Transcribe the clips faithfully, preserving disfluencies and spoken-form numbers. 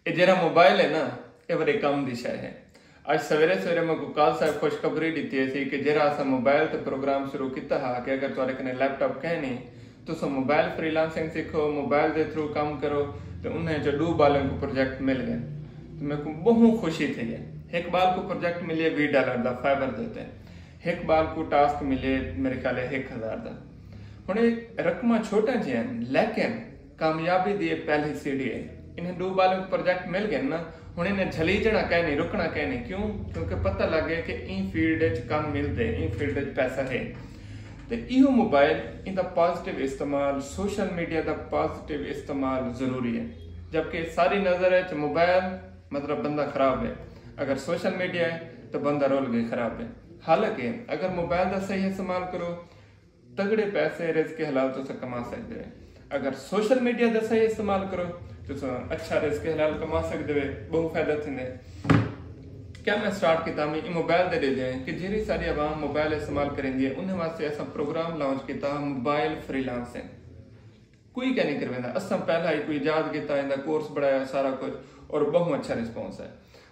اے جیرھا موبائل ہے نا، اے وݙے کم دی شے ہے۔ اڄ سویرے سویرے میکوں قاضی صاحب خوشخبری ݙتی سی کہ جیرھا اساں موبائل تے پروگرام شروع کیتا ہا کہ اگر تہاݙے کنے لیپ ٹاپ کائے نہیں، تساں موبائل فری لانسنگ سکھو، موبائل دے تھرو کم کرو، تے انہیں چ ݙو ٻالاں کوں پروجیکٹ مل ڳئے۔ تے میکوں ٻہوں خوشی تھئی ہے۔ ہک ٻال کوں پروجیکٹ ملیے ویہہ ڈالر دا فائبر دے اتے، ہک ٻال کوں ٹاسک ملیے میرے خیال ہے ہک ہزار دا۔ ہݨ اے رقماں چھوٹیاں جیاں ہن، لیکن کامیابی دی اے پہلی سیڑھی ہے۔ انہیں ݙو ٻالاں کوں پروجیکٹ مل ڳئے نا، ہݨ انہیں جھلیجݨا کائے نہیں، رکݨا کائے نہیں۔ کیوں؟ کیونکہ پتہ لڳ ڳئے کہ ایں فیلڈ اچ کم ملدے، ایں فیلڈ اچ پیسہ ہے۔ تے ایہو موبائل، ایندا پازیٹیو استعمال، سوشل میڈیا دا پازیٹیو استعمال ضروری ہے۔ جبکہ ساری نظر اچ موبائل مطلب بندہ خراب ہے، اگر سوشل میڈیا ہے تو بندہ رول ڳئے خراب ہے۔ حالانکہ اگر موبائل دا صحیح استعمال کرو، تگڑے پیسے رزق حلال تساں کما سڳدے ہو۔ اگر سوشل میڈیا دا صحیح استعمال کرو، تساں اچھا رزق حلال کما سڳدے ہو، ٻہوں فائدہ تھیندے۔ کیا میں سٹارٹ کیتا میں ایں موبائل دے ݙیدے کہ جیرھی ساری عوام موبائل استعمال کریندی ہے، انہیں واسطے اساں پروگرام لانچ کیتا موبائل فری لانسنگ۔ کوئی کیا نہیں کرویندا۔ اساں پہلا ہی کوئی ایجاد کیتا، ایندا کورس بݨایا، سارا کجھ، اور ٻہوں اچھا رسپانس ہے۔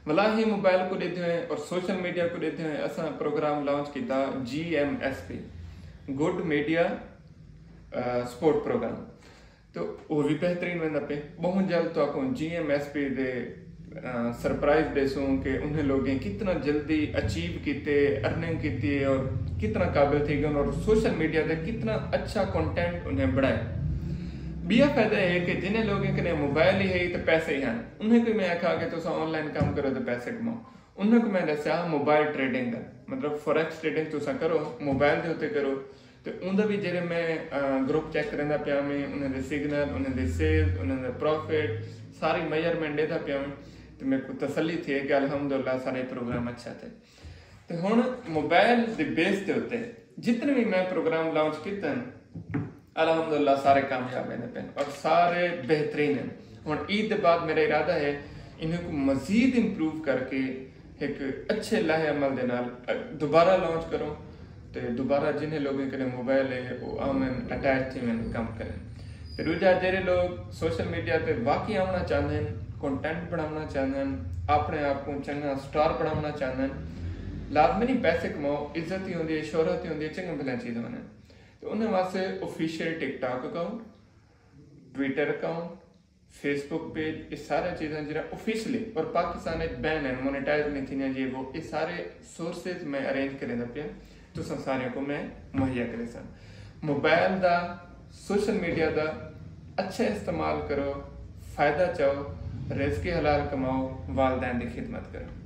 ولا ہی موبائل کوں ݙیدھے ہوئے اور سوشل میڈیا کوں ݙیدھے ہوئے اساں پروگرام لانچ کیتا، جی ایم ایس پی، گڈ میڈیا سپورٹ پروگرام۔ تو او وی بہترین ویندا پئے۔ ٻہوں جلد تہاکوں جی ایم ایس پی دے سرپرائز ݙیسوں کہ انہیں لوگیں کتنا جلدی اچیو کیتے، ارننگ کیتی ہے اور کتنا قابل تھی ڳئے اور سوشل میڈیا تے کتنا اچھا کنٹینٹ انہیں بݨائے۔ ٻیا فائدہ ہے کہ جنہیں لوگیں کنے موبائل ہی ہے تے پیسے ہی ہن، انہیں کوں میں آکھا کہ تساں آن لائن کم کرو تے پیسے کماؤ۔ انہیں کوں میں ݙسیا موبائل ٹریڈنگ دا، مطلب فوریکس ٹریڈنگ تساں کرو، موبائل دے اتے کرو۔ تے اوندا وی جیڑھے میں گروپ چیک کریندا پیا میں، انہیں دے سگنل، انہیں دے سیلز، انہیں دے پروفٹ، ساری میجرمنٹ ݙیدھا پیا میں۔ تے میکوں تسلی تھی کہ الحمدللہ سارے پروگرام اچھا تھے۔ تے ہݨ موبائل دے بیس دے اتے جتنے وی میں پروگرام لانچ کیتن، الحمدللہ سارے کامیاب ویندے پئن اور سارے بہترین ہن۔ ہݨ عید دے بعد میرا ارادہ ہے انہیں کوں مزید امپروو کر کے ہک اچھے لائحہ عمل دے نال دوبارہ لانچ کروں تے دوبارہ جنہیں لوگیں کنے موبائل ہے او آون، اٹیچ تھیون، کم کرن۔ تے ݙوجھا، جیڑھے لوگ سوشل میڈیا تے واقعی آوݨا چاہندے ہن، کنٹینٹ بݨاوݨا چاہندے ہن، اپݨے آپ کوں چنڳا سٹار بݨاوݨا چاہندے ہن، لازمی نہیں پیسے کماؤ، عزت ہی ہوندی ہے، شہرت ہی ہوندی ہے، چنڳیاں بھلیاں چیزاں ہوندن۔ تے انہیں واسطے official TikTok account, Twitter account, Facebook page, اے سارے چیزاں جیڑھا آفیشلی اور پاکستان وچ بین ہن، مونیٹائز نہیں تھیندیاں، یہ وہ، اے سارے سورسز میں ارینج کریندا پیا، تساں ساریاں کوں میں مہیا کریساں۔ موبائل دا، سوشل میڈیا دا اچھا استعمال کرو، فائدہ چاؤ، رزق حلال کماؤ، والدین دی خدمت کرو۔